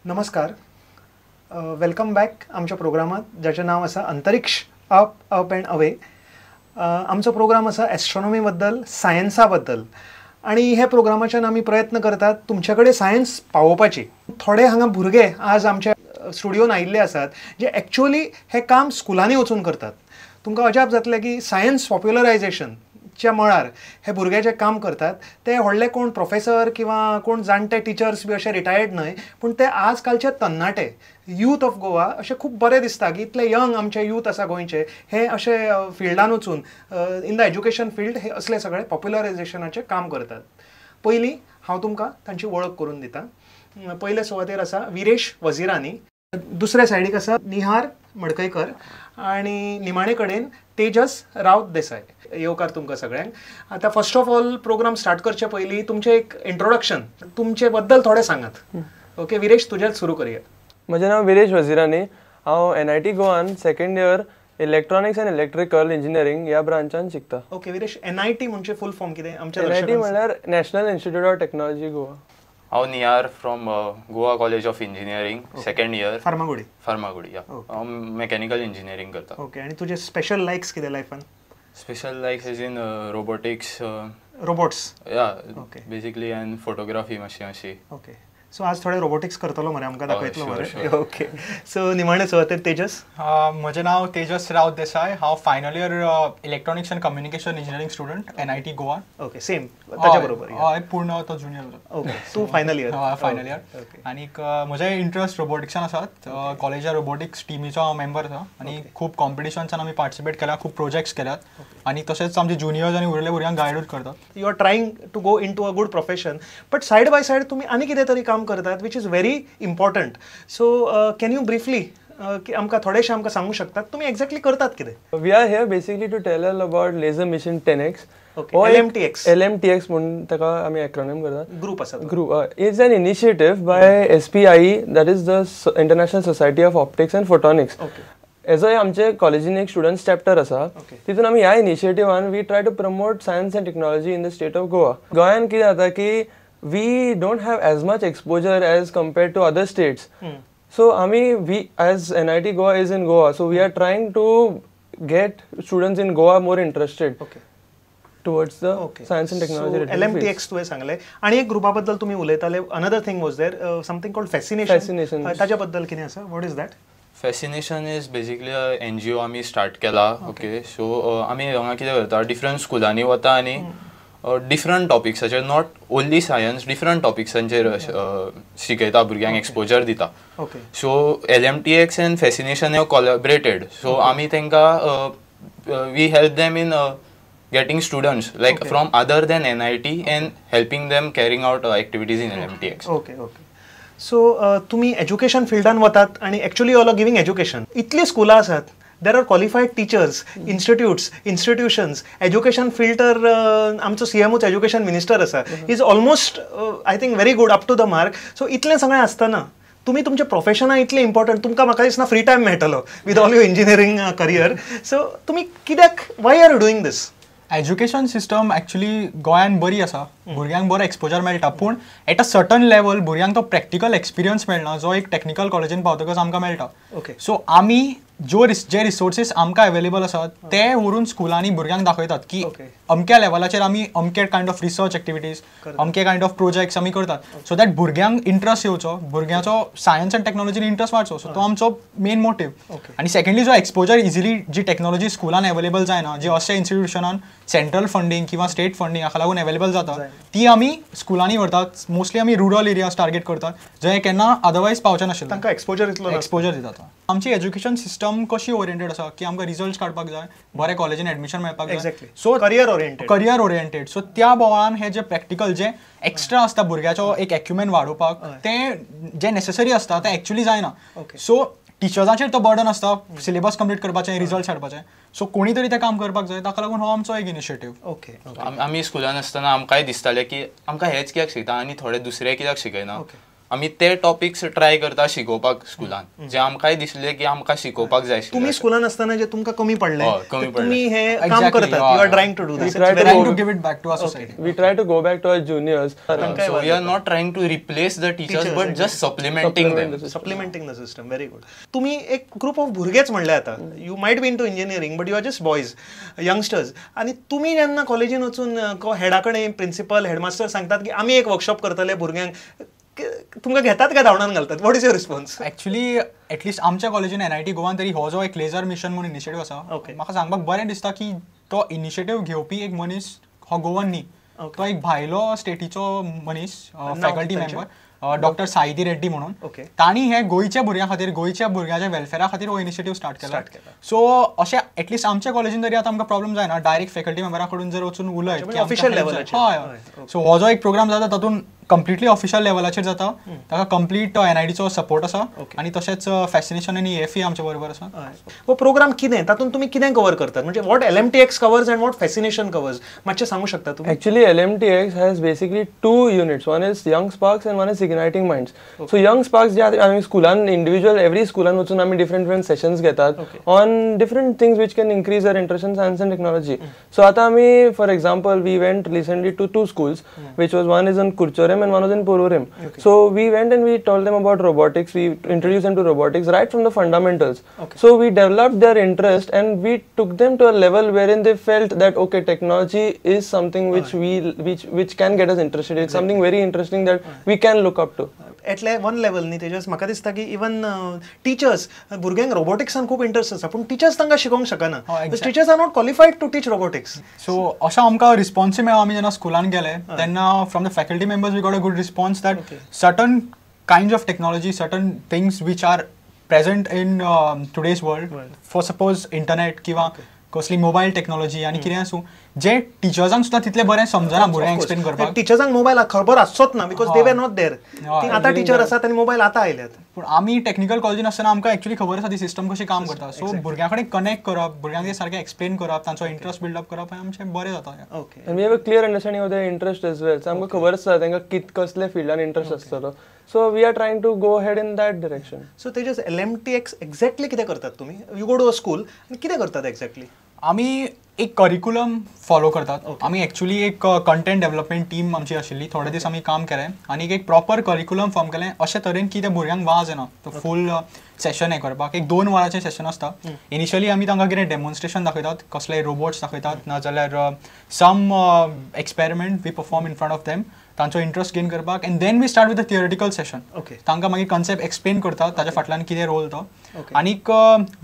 नमस्कार, welcome back आमच्या प्रोग्रामात ज्याचें नांव आसा अंतरिक्ष अप अप अँड अवे. आमचो प्रोग्राम आसा एस्ट्रॉनॉमी बद्दल, सायन्सा बद्दल आनी हे प्रोग्रामाच्यान आमी प्रयत्न करतात तुमचे कडेन सायन्स पावोवपाची. थोडे हांगा भुरगे आज आमच्या स्टुडियोन आयिल्ले आसात जे एक्चुअली हें काम स्कुलांनी वचून करतात. तुमकां अजाप जातलें की सायन्स पॉप्युलरायझेशनच्या मळार हे भुरगे जे काम करतात ते व्हडले कोण प्रोफेसर किंवा कोण जाणटे टिचर्स बी अशे रिटायर्ड न्हय, पूण ते आज कालचे तरणाटे यूथ ऑफ गोवा अशें खूब बरें दिसता की इतले यंग आमचे यूथ आसा गोंयचे, हे अशे फिल्डान वचून इन the education field हे असले सगळे पॉप्युलरायझेशनाचें काम करतात. पयलीं हांव तुमकां तांची वळख करून दिता. पयले सुवातेर आसा विरेश वजिरानी, दुसऱ्या सायडीक आसा निहार मडकयकर आनी निमाणे कडेन तेजस रावत देसाय. येवकार तुमकां सगळ्यांक. आतां first of all program start करचे पयलीं तुमचें एक इंट्रोडक्शन, तुमचे बद्दल थोडें सांगात. ओके विरेश, तुज्याच सुरू करूया. म्हजें नांव विरेश वजिरानी, हांव NIT Goan second year electronics and electrical engineering ह्या ब्रांचान शिकता. ओके विरेश, NIT म्हणजे फूल फॉर्म कितें? आमच्या NIT म्हळ्यार national institute of technology Goa. हांव Nihar from Goa college of engineering, second year, Farmagudi. Farmagudi, हांव मेकॅनिकल इंजिनियरींग करता. ओके, आनी तुजे स्पेशल लायक्स कितें लायफान? Special likes is in robotics. Robots? Yeah, basically, and photography मातशी मातशी. ओके, सो आज थोडे रोबोटिक्स करतलो मरे, आमकां दाखयतलो मरे. ओके, सो निमाणे सुवातेर तेजस. म्हजें नांव तेजस रावत देसाय, हांव final year electronics and communication engineering student, NIT Goa. Okay, same ताच्या बरोबर. हय, पूर्ण तो जुनियर. ओके, तूं फायनल इयर? हय, फायनल इयर. आनीक म्हजे इंट्रस्ट रोबोटिक्सान आसात. कॉलेजा रोबोटिक्स टिमीचो हांव मेंबर आसा आनी खूब कॉम्पिटिशन्सान आमी पार्टिसिपेट केल्या, खूब प्रोजेक्ट्स केल्यात आनी तशेंच आमचे जुनियर्स आनी उरिल्ल्या भुरग्यांक गायडूय करतात. You are trying to go into a good profession, but side by side तुमी आनी कितें तरी काम करतात which is very important. So can you briefly आमकां थोडेशें आमकां सांगू शकतात तुमी एक्झॅक्टली करतात कितें? We are here basically to tell all about laser mission 10X. LMTX. LMTX म्हणून ताका आमी एक्रोनिम करतात. ग्रुप आसा. Group it's an initiative by SPIE, that is the international society of optics and photonics. As आमचे कॉलेजीन एक students chapter आसा, तितून आमी ह्या इनिशिएटिव्हान we try to promote science and technology in the state of Goa. गोंयान कितें जाता की we don't have as much exposure as compared to other states. So I mean, we as NIT Goa is in Goa, so we are trying to get students in Goa more interested towards the science and technology. So LMTX तुवें सांगलें आनी एक ग्रुपा बद्दल तुमी उलयताले. Another thing was there something called fascination. Fascination, ताच्या बद्दल कितें आसा? What is that? Fascination is basically a NGO आमी स्टार्ट केला. ओके, सो आमी हांगा कितें करता, डिफरंट स्कुलांनी वता आनी डिफरंट टॉपिक्साचेर, not only science, different टॉपिक्सांचेर शिकयता भुरग्यांक, एक्सपोजर दिता. So LMTX and fascination have collaborated. So आमी तांकां we help them in getting students like from other than NIT and helping them carrying out activities in LMTX. Okay, okay. So तुमी education फिल्डान वतात आनी actually you are giving education. इतलीं स्कुलां आसात, there are qualified teachers, institutes, institutions, education field तर आमचो CMOच education minister आसा, is almost I think very good, up to the mark. So इतलें सगळें आसतना तुमी तुमच्या प्रोफेशना इतलें इम्पॉर्टंट, तुमकां म्हाका दिसना फ्री टायम मेळटलो with all your engineering career. So तुमी कित्याक, why are you doing this? Education system actually गोंयान बरी आसा, भुरग्यांक बरो एक्सपोजर मेळटा, पूण एट अ सर्टन लेवल भुरग्यांक तो प्रॅक्टिकल एक्सपिरियन्स मेळना जो एक टॅक्निकल कॉलेजीन पावतकच आमकां मेळटा. सो आमी जो जे रिसोर्सीस आमकां अवेलेबल आसात ते व्हरून स्कुलांनी भुरग्यांक दाखयतात की अमक्या लेवलाचेर आमी अमके कायंड ऑफ रिसर्च एक्टिविटीज, अमके कायंड ऑफ प्रोजेक्ट्स आमी करतात, सो that भुरग्यांक इंट्रस्ट येवचो, भुरग्यांचो सायन्स आनी टॅक्नॉलॉजीन इंट्रस्ट वाडचो. सो तो आमचो मेन मोटीव. आनी सेकंडली जो एक्सपोजर इजिली जी टॅक्नॉलॉजी स्कुलान अवेलेबल जायना, जी अशा इन्स्टिट्युशनान सेंट्रल फंडींग किंवा स्टेट फंडींग हाका लागून अवेलेबल जाता, ती आमी स्कुलांनी व्हरतात. मोस्टली आमी रुरल एरियाज टार्गेट करतात जंय केन्ना अदरवायज पावचे नाशिल्ले, तांकां एक्सपोजर इतलो एक्सपोजर दितात. आमची एज्युकेशन सिस्टम कशी ओरिएंटेड आसा की आमकां रिजल्ट्स काडपाक जाय, बरे कॉलेजीन एडमिशन मेळपाक जाय. So career oriented, career oriented. So त्या बोवाळान हे जे प्रॅक्टिकल जे एक्स्ट्रा आसता भुरग्याचो एक एक्युमेन वाडोवपाक, तें जें नेसेसरी आसता तें एक्चुअली जायना. सो टिचर्सांचेर तो बर्डन आसता सिलेबस कंप्लीट करपाचें, रिजल्ट्स हाडपाचें. सो कोणी तरी तें काम करपाक जाय, ताका लागून हो आमचो एक इनिशिएटीव. ओके, आमी स्कुलान आसतना आमकांय दिसतालें की आमकां हेंच कित्याक शिकयता आनी थोडे दुसरे कित्याक शिकयना. आमी ते टॉपिक्स ट्राय करता शिकोवपाक स्कुलान, जे आमकांय दिसले की आमकां शिकोवपाक जाय. तुमी स्कुलान आसतना जे तुमकां कमी पडले तुमी हे काम करतात. You are trying to do this, trying to give it back to our society. We try to go back to our juniors. So we are not trying to replace the teachers but just supplementing them, supplementing the system. Very good. तुमी एक group of भुरगेच म्हणले आता, you might be into engineering but you are just boys, youngsters. आनी तुमी जेन्ना कॉलेजीन वचून हेडा कडेन प्रिन्सिपल हेडमास्टर सांगतात की आमी एक वर्कशॉप करतले भुरग्यांक, तुमकां घेतात काय धांवडान घालतात? What is your response? Actually at least आमच्या कॉलेजीन NIT गोवान तरी हो जो एक लेजर मिशन म्हणून इनिशिएटीव आसा, म्हाका सांगपाक बरें दिसता की तो इनिशिएटीव घेवपी एक मनीस हो गोवन न्ही, तो एक भायलो स्टेटीचो मनीस, फॅकल्टी मेंबर डॉक्टर साईदी रेड्डी म्हणून. तांणी हे गोंयच्या भुरग्यां खातीर, गोंयच्या भुरग्यांच्या वेलफेरा खातीर हो इनिशिएटीव स्टार्ट केला. सो अशें एटलिस्ट आमच्या कॉलेजीन तरी आतां आमकां प्रॉब्लम जायना, डायरेक्ट फॅकल्टी मेंबरा कडून जर वचून उलयत ऑफिशियल लेवलाचेर. हय, सो हो जो एक प्रोग्राम जाता तातूंत कंप्लिटली ऑफिशियल लेवलाचेर जाता, ताका कंप्लीट NITचो सपोर्ट आसा आनी तशेंच फॅसिनेशन आनी EFE आमच्या बरोबर आसा. हो प्रोग्राम कितें, तातूंत तुमी कितें कवर करतात? म्हणजे what LMTX covers and what Fascination covers, मातशें सांगू शकता तुमी? Actually LMTX has basically two units, one is Young Sparks and one is Igniting Minds. So Young Sparks जे आमी स्कुलान इंडिविज्युअल एवरी स्कुलान वचून आमी डिफरंट डिफरंट सेशन्स घेतात on different things which can increase our interest in science and technology. So आतां आमी for example we went recently to two schools, which was one is in Curchorem and one was in Porvorim. So we went and we told them about robotics. We introduced them to robotics right from the fundamentals. So we developed their interest and we took them to a level wherein they felt that okay, technology is something which we which can get us interested. It's something very interesting that we can look up to. At one level न्ही तेजस, म्हाका दिसता की even teachers भुरग्यांक रोबोटिक्सान खूब interest आसा पूण teachers तांकां शिकोवंक शकना. Teachers are not qualified to teach robotics. So असो आमकां रिस्पॉन्स मेळ्ळो आमी जेन्ना स्कुलान गेले तेन्ना from the faculty members we got a good response that certain kinds of technology, certain things which are present in today's world, for suppose internet किंवा कसली मोबायल टेक्नॉलॉजी आनी कितें आसूं, जे टिचर्सांक सुद्दां तितलें बरें समजना भुरग्यांक एक्सप्लेन करपाक. टिचर्सांक मोबायल खबर आसचोच ना because they were not there. आतां टिचर आसात आनी मोबायल आतां आयल्यात. पूण आमी टेक्निकल कॉलेजीन आसतना आमकां एक्चुअली खबर आसा ती सिस्टम कशी काम करता. सो भुरग्यां कडेन कनेक्ट करप, भुरग्यांक ते सारकें एक्सप्लेन करप, तांचो इंट्रस्ट बिल्ड अप करप हें आमचें बरें जाता. Okay, and we have a clear understanding of their interest as well. आमकां खबर आसता तांकां कसले फिल्डान इंट्रस्ट आसतलो. So we are trying to go ahead in that direction. So Tejas, LMTX exactly कितें करतात तुमी? You go to a school आनी कितें करतात एक्झॅक्टली? आमी एक करिकुलम फॉलो करतात. आमी एक्चुअली एक कंटेंट डेव्हलपमेंट टीम आमची आशिल्ली, थोडे दीस आमी काम केलें आनी एक प्रॉपर करिकुलम फॉर्म केलें अशे तरेन की त्या भुरग्यांक वाज येना तो फूल सेशन हें करपाक. एक 2 वरांचें सेशन आसता. इनिशियली आमी तांकां कितें डेमॉन्स्ट्रेशन दाखयतात, कसले रोबोट्स दाखयतात, नाजाल्यार some experiment we perform in front of them, तांचो इंट्रस्ट गेन करपाक. And then we start with a theoretical session. तांकां मागीर कन्सेप्ट एक्सप्लेन करता ताच्या फाटल्यान कितें रोल तो, आनीक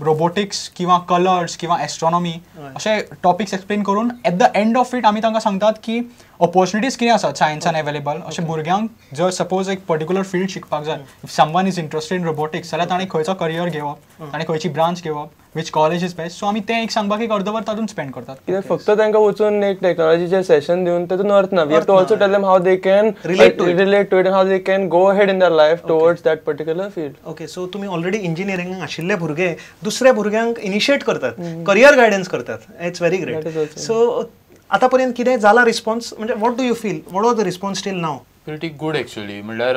रोबोटिक्स किंवा कलर्स किंवा एस्ट्रॉनॉमी अशे टॉपिक्स एक्सप्लेन करून at the end of it आमी तांकां सांगतात की ऑपॉर्च्युनिटीज कितें आसात सायन्सान अवेलेबल. अशें भुरग्यांक जर सपोज एक पर्टिक्युलर फिल्ड शिकपाक जाय, if someone is interested in robotics जाल्यार ताणें खंयचो करियर घेवप, ताणें खंयची ब्रांच घेवप, which college is best. So आमी तें एक सांगपाक एक अर्द वर तातूंत स्पेंड करतात. कित्याक फक्त तांकां वचून एक टॅक्नॉलॉजीचें सेशन दिवन तातूंत अर्थ ना. We have to also tell them how they can relate to it and how they can go ahead in their life towards that particular field. Okay, so तुमी ऑलरेडी इंजिनियरिंगाक आशिल्ले भुरगे दुसऱ्या भुरग्यांक इनिशिएट करतात, करियर गायडन्स करतात. It's very great. So आतां पर्यंत कितें जाला रिस्पॉन्स, म्हणजे what do you feel, what was the response till now? Pretty good actually. म्हणल्यार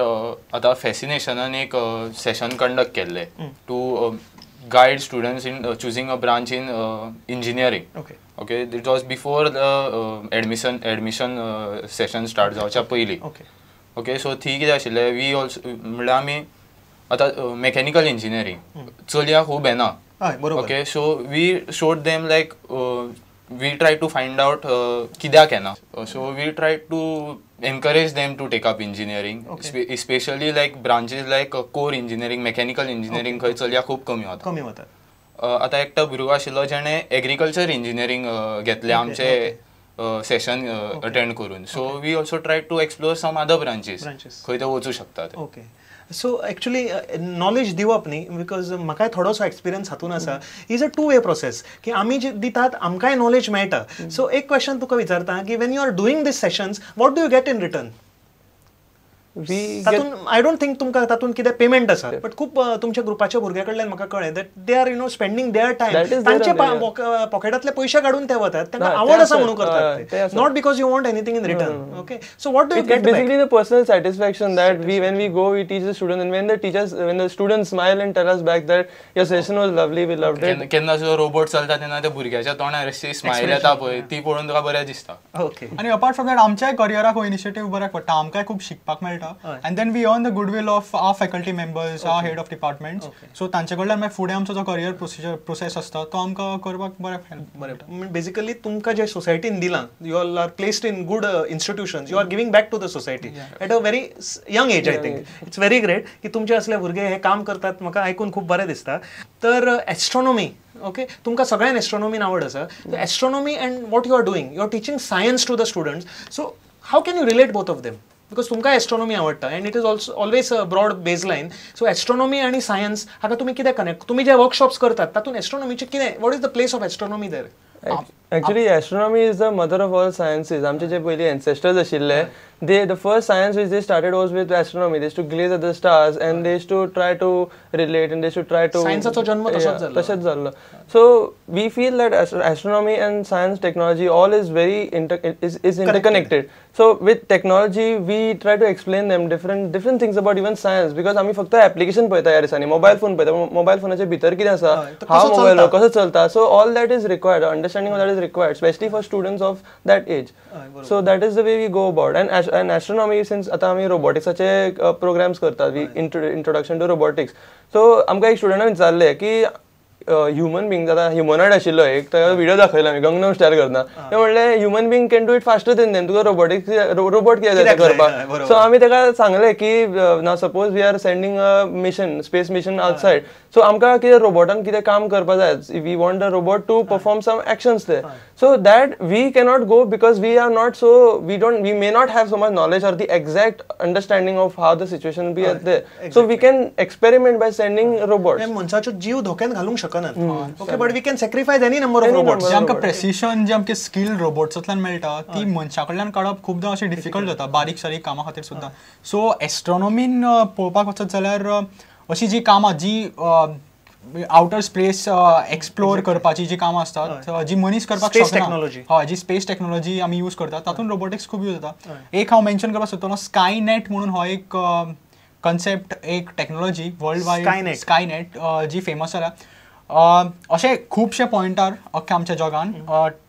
आतां फॅसिनेशनान एक सेशन कंडक्ट केल्लें to guide students in choosing a branch in engineering. Okay, it was before the admission session start जावच्या पयलीं. Okay, so थी कितें आशिल्लें, we also म्हणल्यार आमी आतां मॅकॅनिकल इंजिनियरींग चलया खूब येना. Okay, so we showed them like we try to find out कित्याक येना. So we try to encourage them to take up engineering, especially like branches like core engineering, mechanical engineering खंय चलया खूब कमी वता. कमी वता. आतां एकटो भुरगो आशिल्लो जेणे एग्रीकल्चर इंजिनियरींग घेतलें आमचे सेशन अटेंड करून. So we also try to explore some other branches खंय ते वचूं शकतात. ओके, सो एक्चुअली नॉलेज दिवप न्ही, because म्हाकाय थोडोसो एक्सपिरियन्स हातून आसा, is a two way process की आमी जे दितात आमकांय नॉलेज मेळटा. सो एक क्वेश्चन तुका विचारता की when you are doing this sessions, what do you get in return? तातूंत I don't think तुमकां तातूंत कितें पेमेंट आसा, बट खूब तुमच्या ग्रुपाच्या भुरग्यां कडल्यान म्हाका कळ्ळें that they are you know spending their time, तांचे पॉकेटांतले पयशे काडून ते वतात, तांकां आवड आसा म्हणून करतात, not because you want anything in return. Okay, so what do you get? Basically the personal satisfaction that we when we go we teach the students and when the teachers when the students smile and tell us back that your session was lovely, we loved it. केन्ना जो robot चलता तेन्ना त्या भुरग्याच्या तोंडार अशी smile येता पळय, ती पळोवन तुका बरें दिसता. ओके, आनी अपार्ट फ्रॉम that आमच्याय करियराक हो इनिशिएटीव बऱ्याक पडटा, आमकांय खूब शिकपाक मेळटा. And then we earn the goodwill of our faculty members, our head of departments. So तांचे कडल्यान मागीर फुडें आमचो जो करियर प्रोसिजर प्रोसेस आसता तो आमकां करपाक बऱ्याक हेल्प. बरें, बेसिकली तुमकां जे सोसायटीन दिलां, you all are placed in good institutions, you are giving back to the society at a very young age. I think it's very great की तुमचे असले भुरगे हे काम करतात, म्हाका आयकून खूब बरें दिसता. तर एस्ट्रॉनॉमी, ओके, तुमकां सगळ्यांक एस्ट्रॉनॉमीन आवड आसा. Astronomy and what you are doing, you are teaching science to the students, so how can you relate both of them? Because तुमकां एस्ट्रॉनॉमी आवडटा and it is also always a broad baseline. So astronomy आनी science हाका तुमी कितें connect, तुमी जे workshops करतात तातूंत एस्ट्रॉनॉमीचे कितें, what is the place of astronomy there? Actually astronomy is the mother of all sciences. आमचे जे पयलीं एन्सेस्टर्स आशिल्ले, they the first science which they started was with astronomy. They used to gaze at the stars and they used to try to relate and they used to try to सायन्साचो जन्म तसोच जालो, तशेंच जाल्लो. So we feel that astronomy and science technology all is very is interconnected. So with technology we try to explain them different different things about even science, because आमी फक्त application पळयता ह्या दिसांनी, मोबायल फोन पळयता, mobile फोनाचे भितर कितें आसा, हाव मोबायल कसो चलता. So all that is required, understanding of that is required, especially for students of that age. So that is the way we go about. And astronomy, since आता आमी रोबोटिक्साचे programmes करतात, we introduction to robotics. So आमकां एक स्टुडंटान विचारलें की human बींग आतां ह्युमनॉयड आशिल्लो एक, ताका व्हिडिओ दाखयलो आमी गंगनम स्टायल करतना, ते म्हणलें human being can do it faster than them, तुका रोबोटिक्स रोबोट कित्याक जाय करपाक. सो आमी ताका सांगलें की now suppose we are sending a mission, space mission outside, so आमकां कितें रोबोटान कितें काम करपाक जाय, we want the robot to perform some actions there, so that we cannot go because we are not so we don't we may not have so much knowledge or the exact understanding of how the situation be at there, so we can experiment by sending robots. मनशाचो जीव धोक्यात घालूंक शकना, okay, but we can sacrifice any number of robots. जे आमकां precision जे आमकां skill रोबोट्सांतल्यान मेळटा ती मनशा कडल्यान काडप खुबदां अशें डिफिकल्ट जाता, बारीक सारीक कामां खातीर सुद्दां. सो एस्ट्रॉनॉमीन पळोवपाक वचत जाल्यार अशी जी कामां जी आउटर स्पेस एक्सप्लोर करपाची जी कामां आसतात जी मनीस करपाक शकना, हय, जी स्पेस टेक्नॉलॉजी आमी यूज करतात तातूंत रोबोटिक्स खूब यूज जाता. एक हांव मेन्शन करपाक सोदतलो, स्कायनेट म्हणून हो एक कन्सेप्ट, एक टेक्नॉलॉजी वर्ल्ड वायड स्कायनेट जी फेमस जाल्या. अशे खुबशे पॉयंटार अख्ख्या आमच्या जगान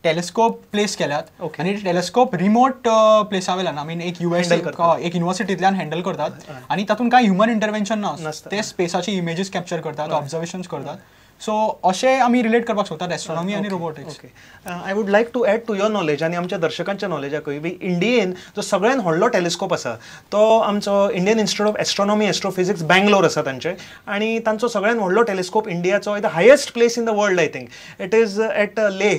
टेलिस्कोप प्लेस केल्यात आनी टेलिस्कोप रिमोट प्लेसा वयल्यान, I mean एक US एक युनिवर्सिटींतल्यान हँडल करतात आनी तातूंत कांय ह्युमन इंटरवेन्शन ना, ते स्पेसाची इमेजीस कॅप्चर करतात, ऑब्जर्वेशन्स करतात. सो अशें आमी रिलेट करपाक शकतात एस्ट्रॉनॉमी आनी robotics. I would like to add to your knowledge आनी आमच्या दर्शकांच्या नॉलेजाकूय बी इंडियेन जो सगळ्यान व्हडलो टेलिस्कोप आसा तो आमचो Indian Institute of Astronomy Astrophysics Bangalore आसा तांचे, आनी तांचो सगळ्यान व्हडलो टेलिस्कोप इंडियाचो the highest place in the world, I think it is at Leh,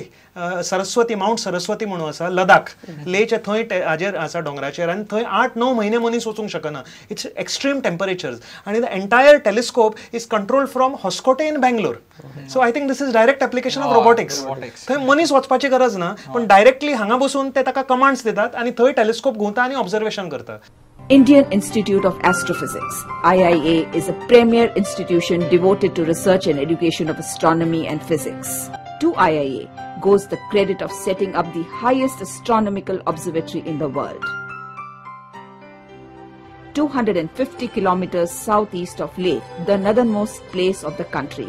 Saraswati, Mount Saraswati म्हणून आसा लडाख, लेहच्या थंय हाजेर आसा दोंगराचेर, आनी थंय 8-9 म्हयने मनीस वचूंक शकना, it's extreme temperatures, आनी the entire telescope is controlled from Hoskote in Bangalore. So I think this is direct application of robotics. थंय मनीस वचपाची गरज ना, पण डायरेक्टली हांगा बसून ते ताका कमांड्स दितात आनी थंय टेलिस्कोप घुंवता आनी ऑब्जर्वेशन करता. Indian Institute of Astrophysics, IIA, is a premier institution devoted to research and education of astronomy and physics. To IIA goes the credit of setting up the highest astronomical observatory in the world. 250 kilometers southeast of Leh, the northernmost place of the country,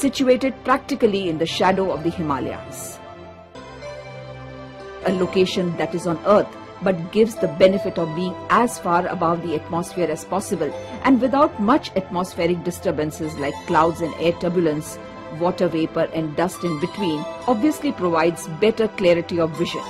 situated practically in the shadow of the Himalayas. A location that is on Earth but gives the benefit of being as far above the atmosphere as possible and without much atmospheric disturbances like clouds and air turbulence, water vapor and dust in between, obviously provides better clarity of vision.